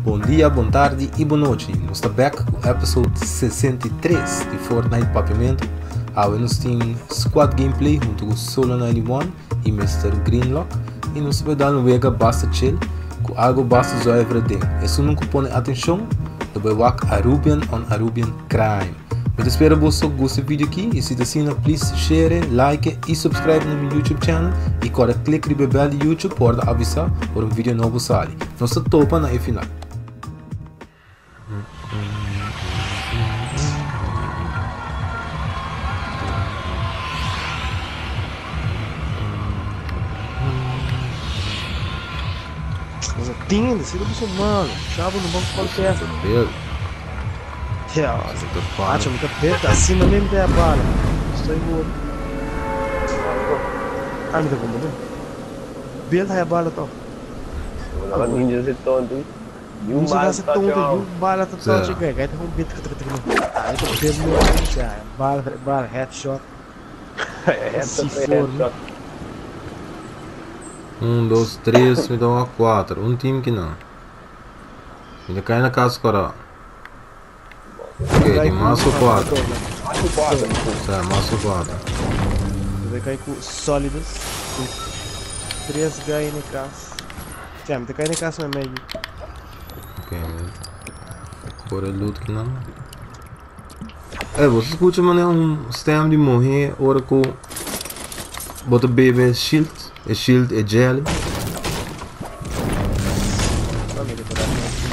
Bon dia, bon tardi y bon nochi. Nos ta back cu episode 63 di Fortnite Papiamento. Awe nos tin squad gameplay hunto cu Solo 91 y Mr. Greenlock. Y nos ta bay dal un wega basta chill cu algo basta zuiver aden. Esun cu pone atencion, lo bay wak Arubian on Arubian Crime. Mi ta spera boso gusta e video aki y si ta asina please share, like y subscribe na mi YouTube channel y corda click riba e bell di YouTube pa ora avisa ora un video nobo sali. Nos ta topa na e final. Nos a tin, si ta malo. Chavo no ban contesta. Ja, macho, mi ta peta, asina mesmo te a bala. Estoy goed. Ah, mi ta como no. Beeld hij bala toch? Naka ninja si tonto. Yung Ninja bala se tonto, touch yung bala ta touch Zé. kijk, hij gewoon bit Ah, ik heb beeld nu. Ja, bala, bala, headshot. Headshot, C4, headshot. 1, 2, 3, me dá uma 4. Um time que não. Ainda cai na casa agora. Ok, tem mais 4. Acho 4. Tá, mais 4. Vai cair com sólidos. Com 3 guys na casa. Ja, mi ta cai na cas na meio. Ok, Cor loot que não. É, você escuta, mano, é um stem de morrer, ora com bota bebê shield, é shield é jelly.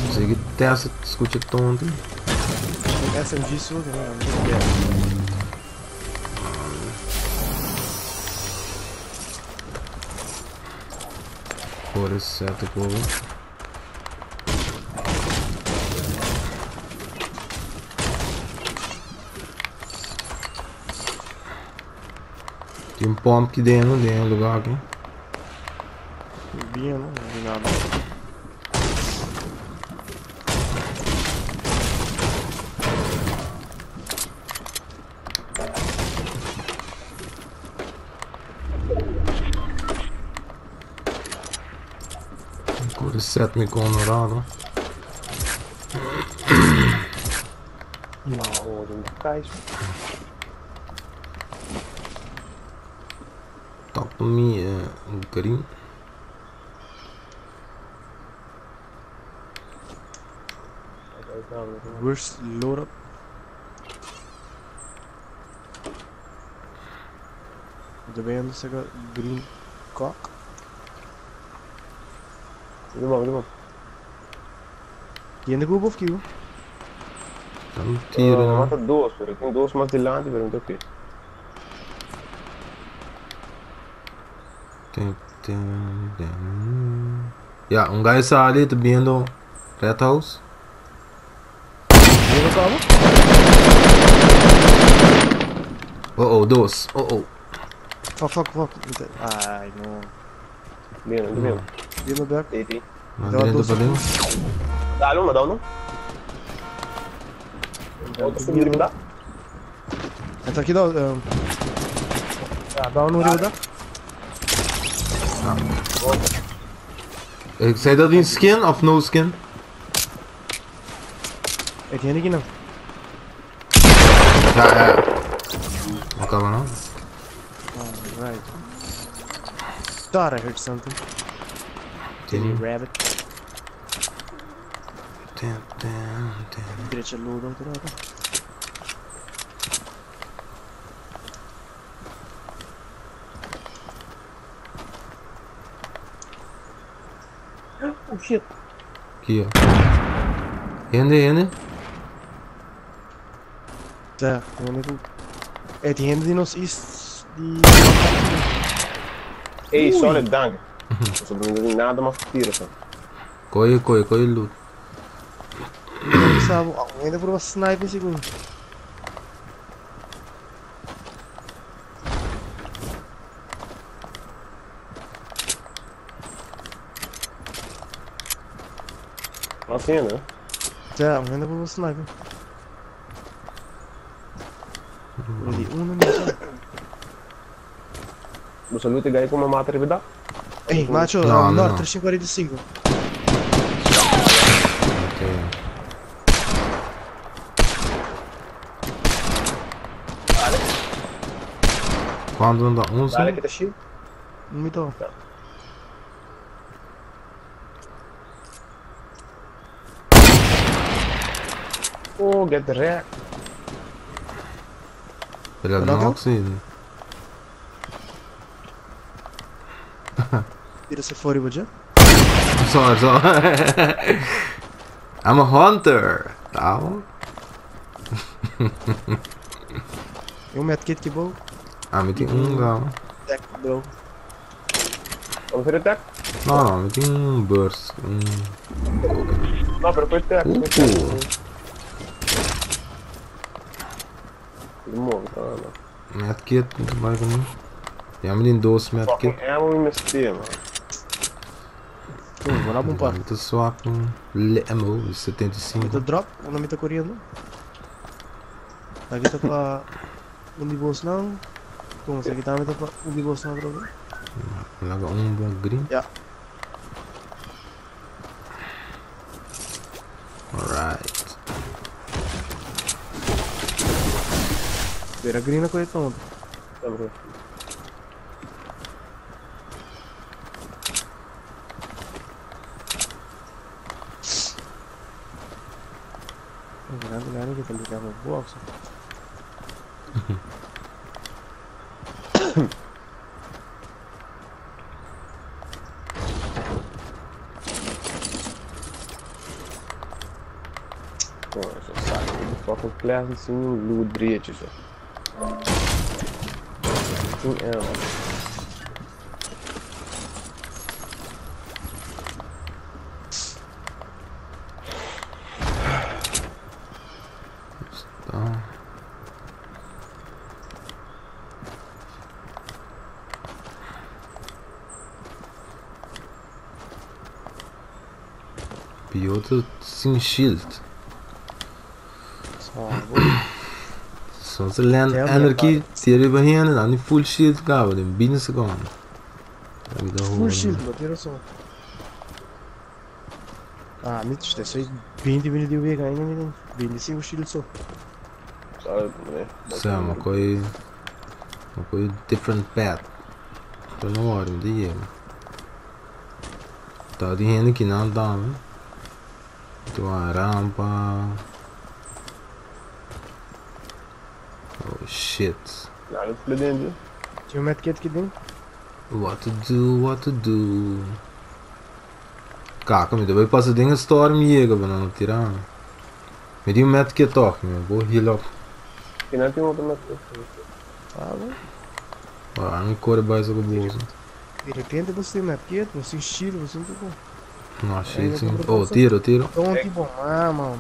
Você que testa, escuta tonto. SMG sua, que não é muito bem. Cor certo, povo. Tem um pump aqui dentro, dentro do lugar aqui. Bem, não vi nada. Cor 7 me colorado. Não, não cai. Top me green. Worst load up. De band is een green cock. Doe maar, doe maar. Die in de groep of Q? Dan tiro, não. Mata duas, pero tem duas mais dilante, pero não tem o quê. Ja, um guy está ali, tá vendo Red House. Hier nog komen? Oh oh, dois. Oh oh. Fuck, fuck, fuck. Ai, no. Bem, não bem. Die in de back. TT. Mandei dois. pra dentro. Dá uma, dá uma. Outro subiu, dá. Entra aqui, dá. Ah, dá um no rio, dá. Zei dat in skin of no skin? Ik ken ik nou. Ja, ja. Wat kan we nou? Alright. Thought I heard something. Tilly rabbit. Direcha load out erop. Oh shit. Aqui, ó. Hende, hende. Ja, hende. Hey, die hende die nos is die. Hey, solid, dank. Você não tem nada mais que tira, só. Corre, corre, corre, loot. Sabe, ainda por uma sniper segundo. Assim, né? Ja, ainda por uma sniper. Die uno mesmo. Você luta e ganha com uma mata riba. Ei, macho, Não, norte não. 345. Sí. Dale. Quanto não dá? Um só? Dale que tá shield. Mi to. Oh, get wrecked. Pero Knock no, out? sí. Tira se fuori, boje. Sorry, sorry. I'm a hunter. Tá bom? E um medkit que bom. Ah, me tem um galo. Tech, bro. Vamos fazer attack? Não, não, me tem um burst. Um. Não, pero foi attack. Foi attack. Uh. Move, tá, não. Medkit, muito bem comigo. Ja, me tem dois medkit. Fucking ammo MSP, mano. Pum, vou lá bom par. Muito swap um ammo Mi 75. to drop, não mi to correndo. Aqui tá pa um de bolso não. Como se aqui tá mi tá pa um de bolso não drop. Laga um bom green. Ja. Alright. Vera green com tonto. Tá bom. Grande grande que tá ligado box. Pô, eu só saco de fucking class assim, um loot breach, zo. Tem ammo. Tá. Piotr sem shield. Só. Só se land Tell me anarchy, tira barriga, dá full shield, cara, tem 20 segundos. Full shield, bateram só. Ah, mi te sei 20 minuti di vega ainda mi 25 shield só. Sabe, né? Sim, uma coisa different path. Tô na hora, me diga. Tá de gente que não dá, né? Tem uma rampa. Oh shit. Nada de dentro. Tinha um medkit aqui dentro. What to do, what to do. Caca, me deve passar dentro storm chega, mas não tirar. Me deu um medkit toch, meu. Vou heal up. Que não tem outro medkit. Ah, bom. Ah, não corre mais com o bolso. De repente você tem um medkit, você tem shield, você não tem bom. Não, shit, sim. Ainda Oh, tô tiro, tiro. Então, que bom. Ah, mano.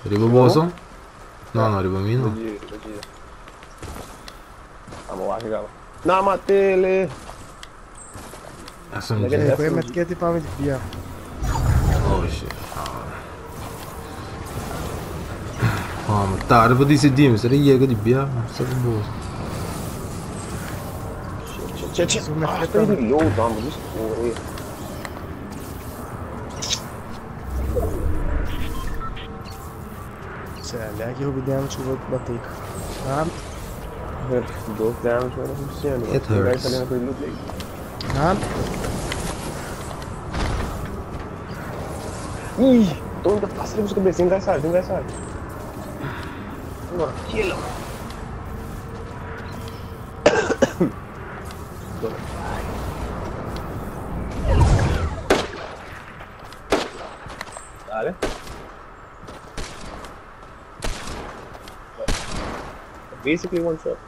Riba bolso? Não, não, riba mim Bom não. dia, bom dia. Vamos lá, chegava. Na matele! SMG. Legal. Foi medkit para me desviar. Oh shit. Ah, mas tá, eu vou decidir, mas será que chega de bia? Só com bolso. Shit, shit, shit. Zoom Ah, medkit tô também. reload, mano. Just correr. Cê, que eu damage que eu vou bater. Ah, Dois damage, mas não funciona. It hurts. ah. Ih, tô passa ali cabeça, engraçado, engraçado. Mano, kill him. Dale. Basically one shot.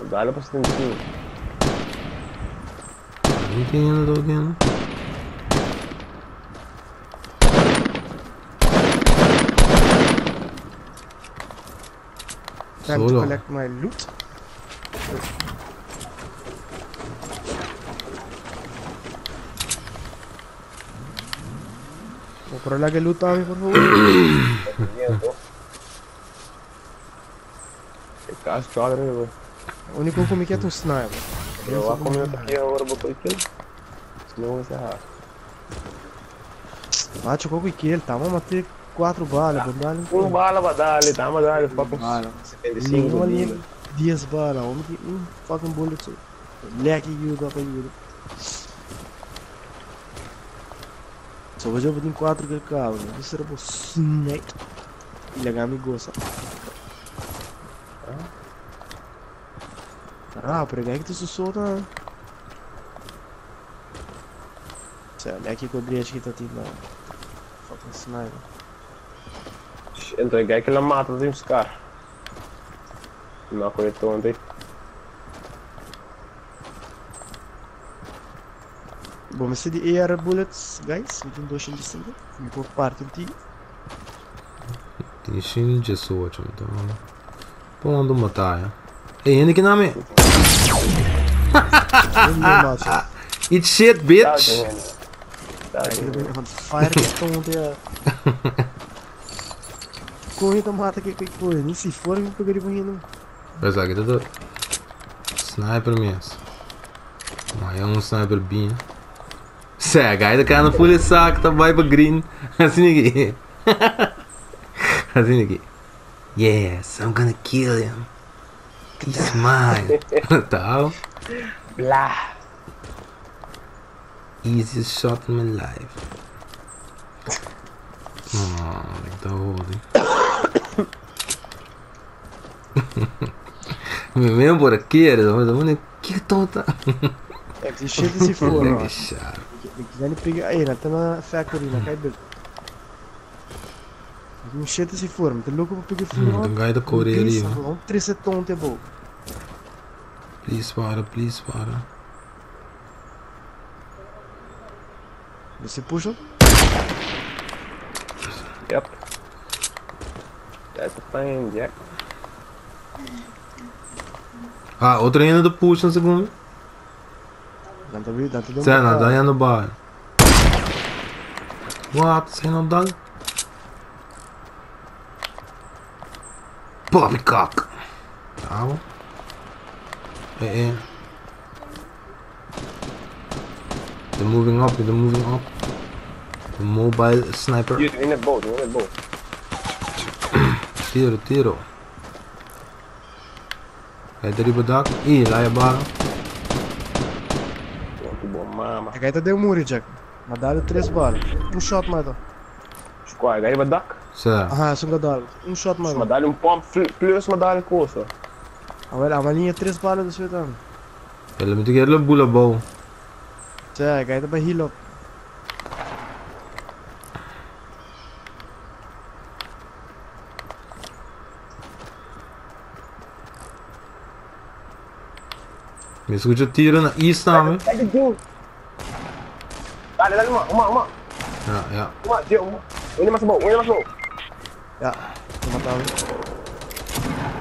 Dale pra 75. Não entendo, tô vendo. Time to Solo. collect my loot. Vou por lá que loot a mim, por favor. Caso chora, né, velho? O único que me quer é um sniper. Eu vou comer aqui agora, botou aqui. Senão eu vou encerrar. Macho, koko kill, tama mate 4 bala, bondale. Um bala pra dar ali, tá? Mas dá fucking Bala. 75 Nenhuma de linha 10 bala, homem tem um fucking bullet só. Leque ajuda pra ajuda. Só vou jogar em 4 que cabo, né? Isso era bom snake. E legal me gosta. Ah, pero que tu sussurra. Cioè, leque com o que tá tendo fucking sniper. Então, é que ela mata tem os caras. Não acredito ontem. Bom, mas de AR bullets, guys, we tem 205. Me por parte de ti. Tem shin 18, então. Pô, ando matar, ja. Ei, ainda que nome? Eat shit, bitch! Tá fire que tonto é. Corrida mata que coisa, nem se for eu pegaria morrendo. Mas aqui tá do sniper mesmo. Mas é um sniper bem. Cega, ainda cai no full saco, tá vai pra green. Assim aqui. Assim aqui. Yes, I'm gonna kill him. He's mine. Tá. Blá. Easiest shot in my life. Oh, ik dat hoorde. Me mesmo por aqui, mas que tonta. É que shit se for, Que chato. Quiser pegar aí, tá na factory, na cai Um shit se for, mas louco pra pegar furo. Tem guy da Coreia ali. Um três tonto é bom. Please para, please para. Você puxa? Yep. That's the plan, Jack. Ah, outro ainda do puxa no segundo. Cê não, dá no bar. What? Você não dá? Poppycock. Tá bom. É. They're moving up, they're moving up. The mobile sniper. You're in a boat, you're in a boat. Tiro, tiro. Vai derriba dak. Ih, lá é barra. Que bom, mama. A gaita deu muro, Jack. Mas dá 3 balas. Um shot mais. Qual? Gaita dak? Certo. Aham, são dá. Um shot mais. Mas dá um pump plus, mas dá coisa. A linha 3 balas do seu também. Ele me quer a bula bom. Cê, gaita para heal up. Me escucha tiro na east também. Dale, dale, uma. Ja. Uma, tio, uma. Um mais bom, um mais bom. Ja, vou matar.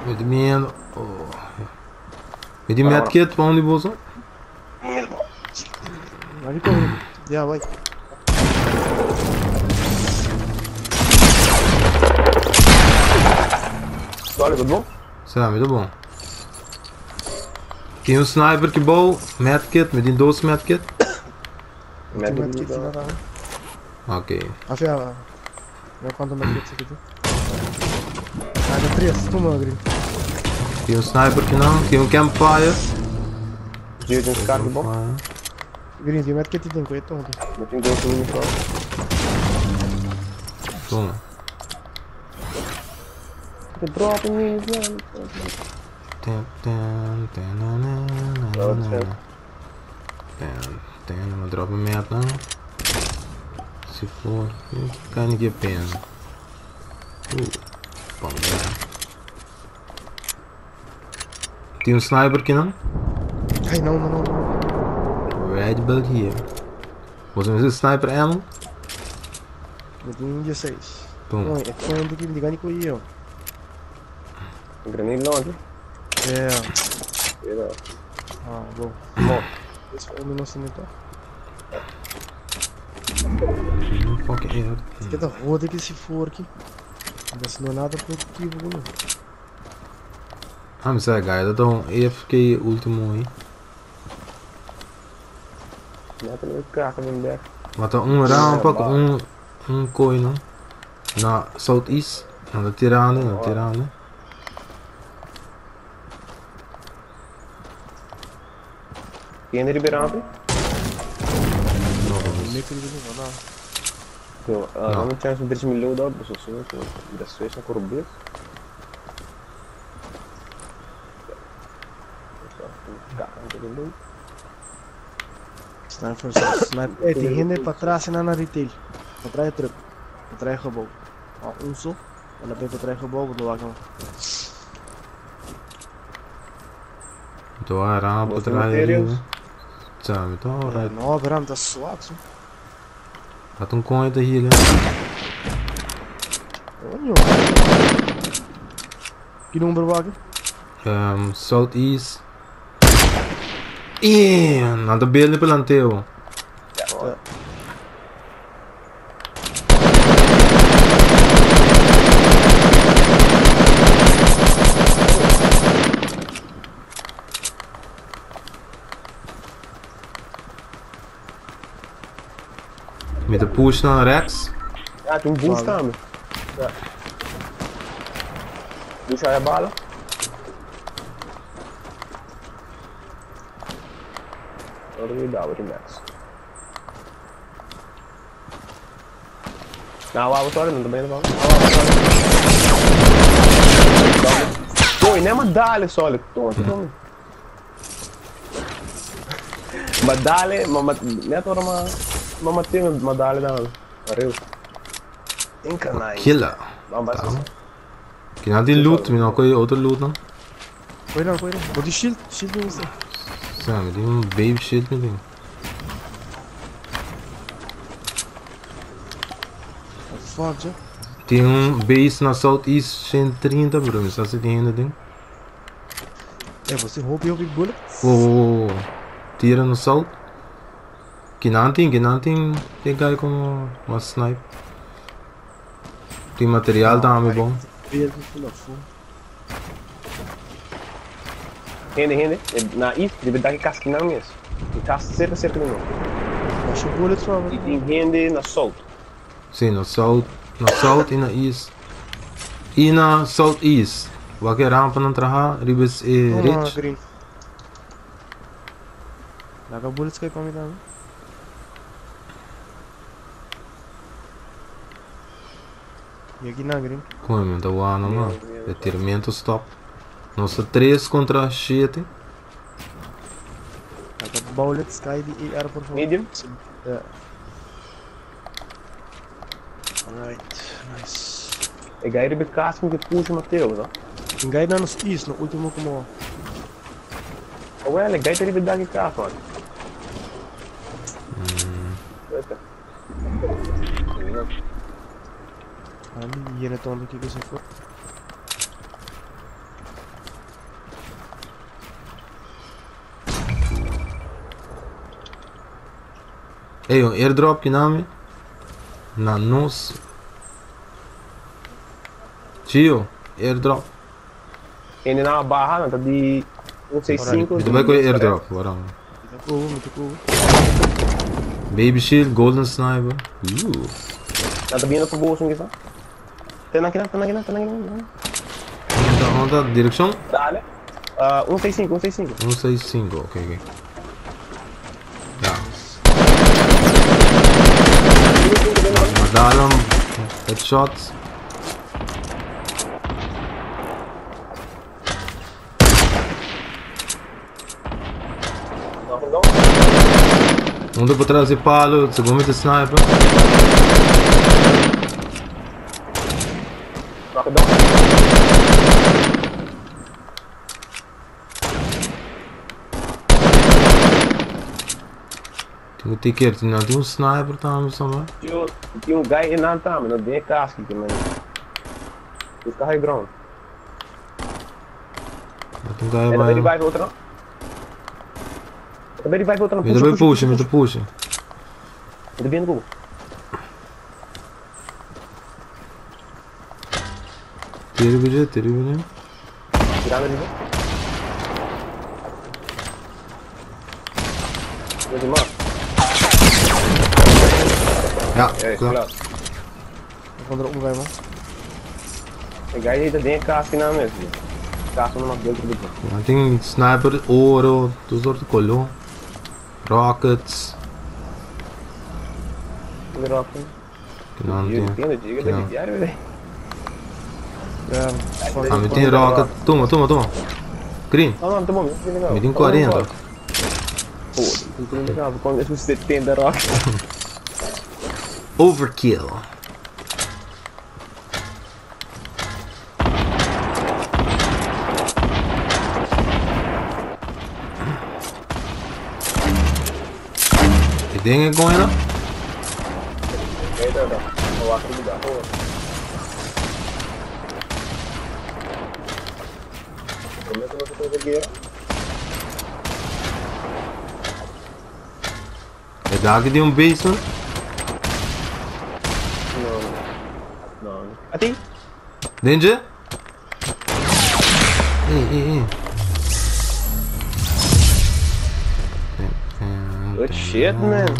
Met medo. Oh. Met die medkit, pra onde bolsa? Vai correr. Ja, vai. Olha, tudo bom? Será, muito bom. Tem um sniper que bom, medkit, met die doos medkit. Medkit, Ok. Afia, eu quanto medkit aqui? Ah, dá 3, toma, Green. Tem um sniper que não, tem um campfire. Tem um scar que bom. Green, tem medkit tem coisa, toma. Eu tenho dois mini só. Toma. Tem drop minis, mano. Tem uma drop merda não. Se for, que aqui a pena. Bom, tem um sniper aqui não? Ai não. Red bug here. Você não sniper ammo? Eu tenho 16. Pum. Não, é quando que me diga que eu. Grenade launcher? É. Ah, bom. Bom. Esse foi o meu lançamento. Fucking hell. Aqui da roda que se for aqui. Não assinou nada produtivo, não. Ah, mas é, guy, dat is um AFK último aí. Mata um round, pak um un coin no. Na southeast. Na ta tirando, na tirando. Tiene riberampi? No, Lekker doen, maar nou. Yo, No. no chance de 3 loadout, dus zo, zo, de Swiss na corbeer. Sniper, sniper. Hey, die hende para trás en na retail. Para trás de truck. Para trás de gebouw. Ah, un zo. En dan ben je para trás de gebouw, want dan wacht Então a rampa Você atrás ali, materials? né? Tá, então alright. No, pero dat is zwak, zo. Had un coin te healen. Coño. Que número wagen? Southeast. Ih, nada bele pelanteo. Ja. Met de push naar rechts. Ja, toen boost aan. Ja. Boost aan je balen. Dat is daar weer max. Nou, waar we sorry, dan ben je ervan. Poi, ne ma dale solid. Toh, toh. Ma dale, ma net ora ma ma ma ma dale dan. Arrivo. Inca nice. Killer. Ma basta. Que nada de loot, mi no coi outro loot não. Cuidado, cuidado. Bota shield, shield não está. Sabe, tem um baby shield me tem. Fuck, já. Tem um base na Southeast 130, bro. Mas se tem ainda tem. É, você rompe o bullet. Oh, tira no South. Que não tem, tem guy como uma snipe. Tem material também bom. Hende, hende. Na east, deve dar que casca não mesmo. E casca cerca, cerca de novo. Acho bullet só. E tem rende na South. Sim, no South e na East. E na South East. Qualquer rampa não traha, ribes e rich. Green. Laga bullets kay pamita. E aqui na green. Como tá bueno, mano. Determento stop. Nossa 3 contra 7. Laga bullets kay di AR por favor. Medium? Yeah. Alright, nice. E gai ribe casca que puxa Mateus, ó. Tem gai na nos east, no último como. Well, gai ribe dar que casca, mano. Ali, hier net onder kijken ze voor. Ei, um airdrop que nome? Na nos. Tio, airdrop. Ele na barra, não, tá de 165. Tu vai com airdrop, bora. Muito cool. Baby shield, golden sniper. Tá vindo pro bolso aqui, tá? Tem aqui, tem aqui, tem aqui. Onde direção? Dale. 165, 165. 165, ok, ok. Tá. Madalam, headshots. Um para trás e palo, segundo de sniper. Tem um ticket, não tem um sniper também, só Tem um guy em também, não tem casca aqui, mano. Esse carro é ground. Tem um guy vai. Ele vai outro não? Também vai voltando. Me puxa, me puxa. Ele vem no Tira o vídeo, tira o vídeo. Tirando ele. Ja, klaar. Contra un guy, man. E guy ei ta den e kas kinan mes. Kas unda mas dentro di bo. Nan tin sniper, oro, tur soort di koló. Rockets. Tin rocket. Kinan tin. Kinan. Ja, Ah, mi tin rocket. Tuma, tuma, tuma. Green. No, no, tuma. Mi tin 40. Con esos 70 rockets. Overkill. E den e goina? E daki di un basement? No. No. A ti? Ninja? Ei, ei, ei. Good shit, man.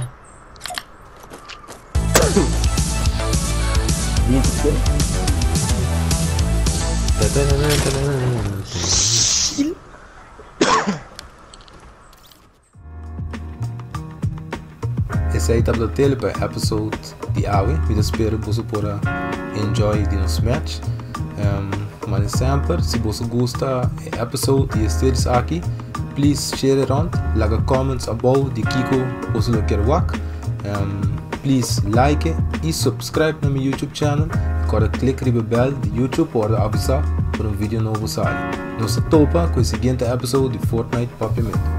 Esei tabata tele pa e episode di awe. Mi ta spera boso por a enjoy di nos match. Um, mane semper, si boso gusta e episode di e series aki, please share it rond. Laga comments abou di kiko boso lo kier wak. Um, please like y subscribe na mi YouTube channel. Kora click riba bell di YouTube pa ora avisa por un video nobo sali. Nos ta topa ku e siguiente episode di Fortnite Papiamento.